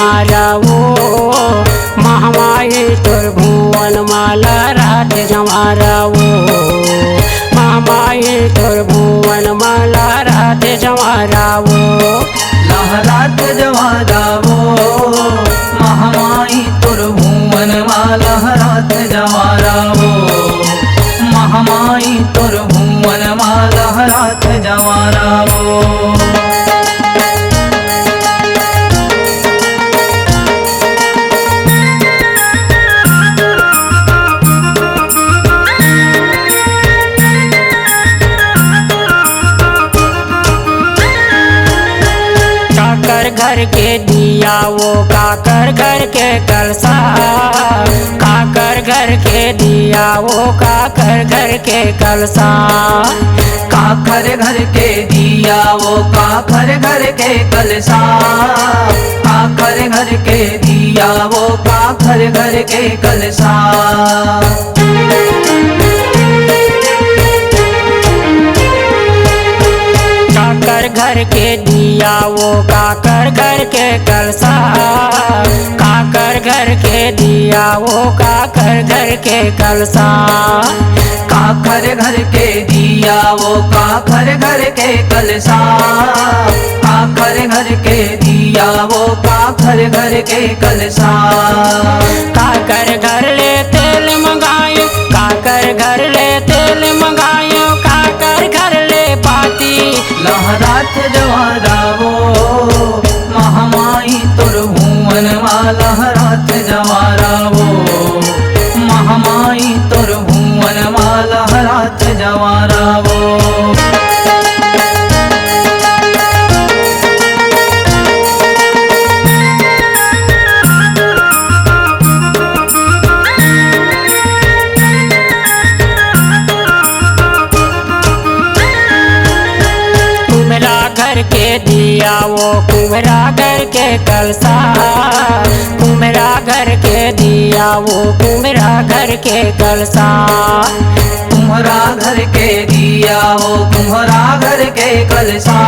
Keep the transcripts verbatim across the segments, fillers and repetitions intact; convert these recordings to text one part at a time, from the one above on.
जंवारा वो, महामाई तोर भुवन मा लहरात जंवारा वो, महामाई तोर भुवन मा लहरात जंवारा वो। लहरात जंवारा वो, महामाई तोर भुवन मा लहरात जंवारा वो, महामाई तोर भुवन मा लहरात जंवारा वो। काकर घर के दिया वो, काकर घर के कलसा, काकर घर के दिया वो, काकर घर के कलसा। काखर घर के दिया वो, काखर घर के कलसा, काखर घर के दिया वो, काखर घर के कलसा। काकर घर के दिया वो, काकर घर के कलसा, काकर घर के दिया वो, काकर घर के कलसा। काखर घर के दिया वो, काखर घर के कलसा, काखर घर के दिया वो, काखर घर के कलसा। काकर घर ले तेल मंगायो, काकर घर ले तेल मंगायो, काकर घर ले पाती। लहरात जंवारा वो, महामाई तोर भुवन मा लहरात जंवारा वो, महामाई तोर भुवन मा लहरात जंवारा वो। कुम्हरा घर के दिया वो, कुम्हरा घर के कलसा, कुम्हरा घर के दिया वो, कुम्हरा घर के कलसा। कुम्हरा घर के दिया वो, कुम्हरा घर के कलसा,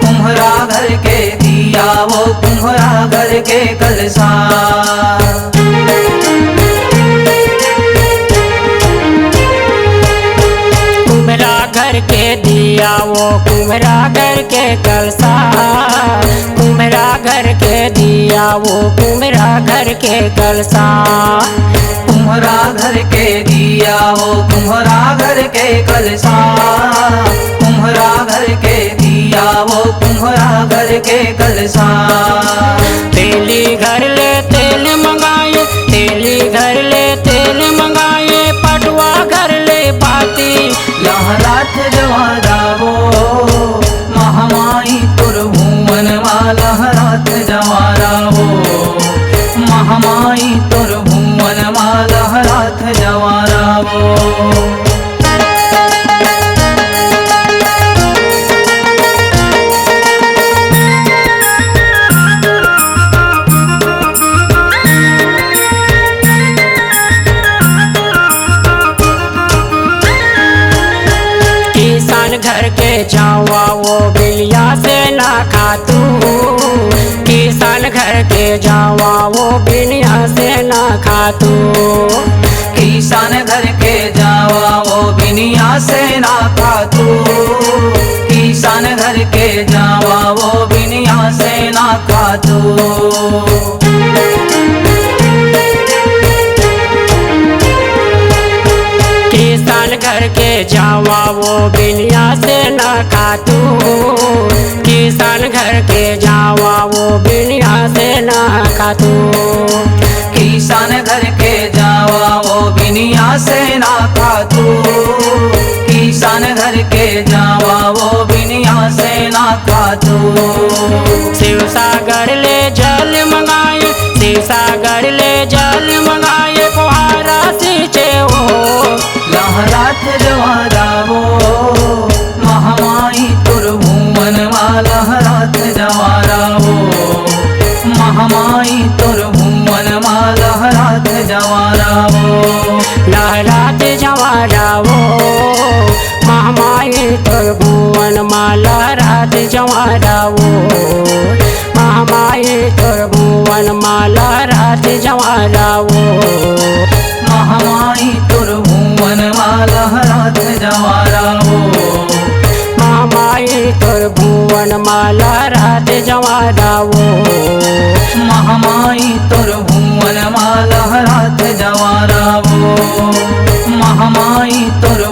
कुम्हरा घर के दिया वो, कुम्हरा घर के कलसा। कुम्हरा घर के दिया वो, कुम्हरा घर के कलसा, कुम्हरा घर के दिया वो, कुम्हरा घर के कलसा। कुम्हरा घर के दिया वो, कुम्हरा घर के कलसा, कुम्हरा घर के दिया वो, कुम्हरा घर के कलसा। तेली घर ले तेल मंगाए, तेली घर ले तेल मंगाए, पटवा घर ले पाती। लहरात जंवारा वो, महामाई तोर भुवन मा लहरात जंवारा वो, महामाई तोर भुवन मा लहरात जंवारा वो। किसान घर के जांवा वो बिनिया से ना खातू, किसान घर के जांवा वो बिनिया से ना खातू। किसान घर के जांवा वो बिनिया से ना खातू, किसान घर के जांवा वो बिनिया से ना खातू। किसान घर के जांवा वो बिनिया से ना खातू, किसान घर के जांवा वो बिनिया से ना खातू। किसान घर के जांवा वो बिनिया से ना खातू, किसान घर के जांवा वो बिनिया से ना खातू। शिव सागर ले जल मंगाए, शिव सागर ले जल मंगाए, फुहारा सींचे वो। लहरात जंवारा वो, महामाई तोर भुवन मा लहरात जंवारा वो, महामाई तोर भुवन मा लहरात जंवारा वो। लहरात जंवारा वो, महामाई तोर भुवन मा लहरात जंवारा वो, महामाई माई तोर भुवन मा लहरात जवारा वो। महामाई तोर भुवन मा लहरात जवारा वो। महामाई तोर भुवन मा लहरात जवारा वो। महामाई तोर भुवन मा लहरात जवारा वो। महामाई तोर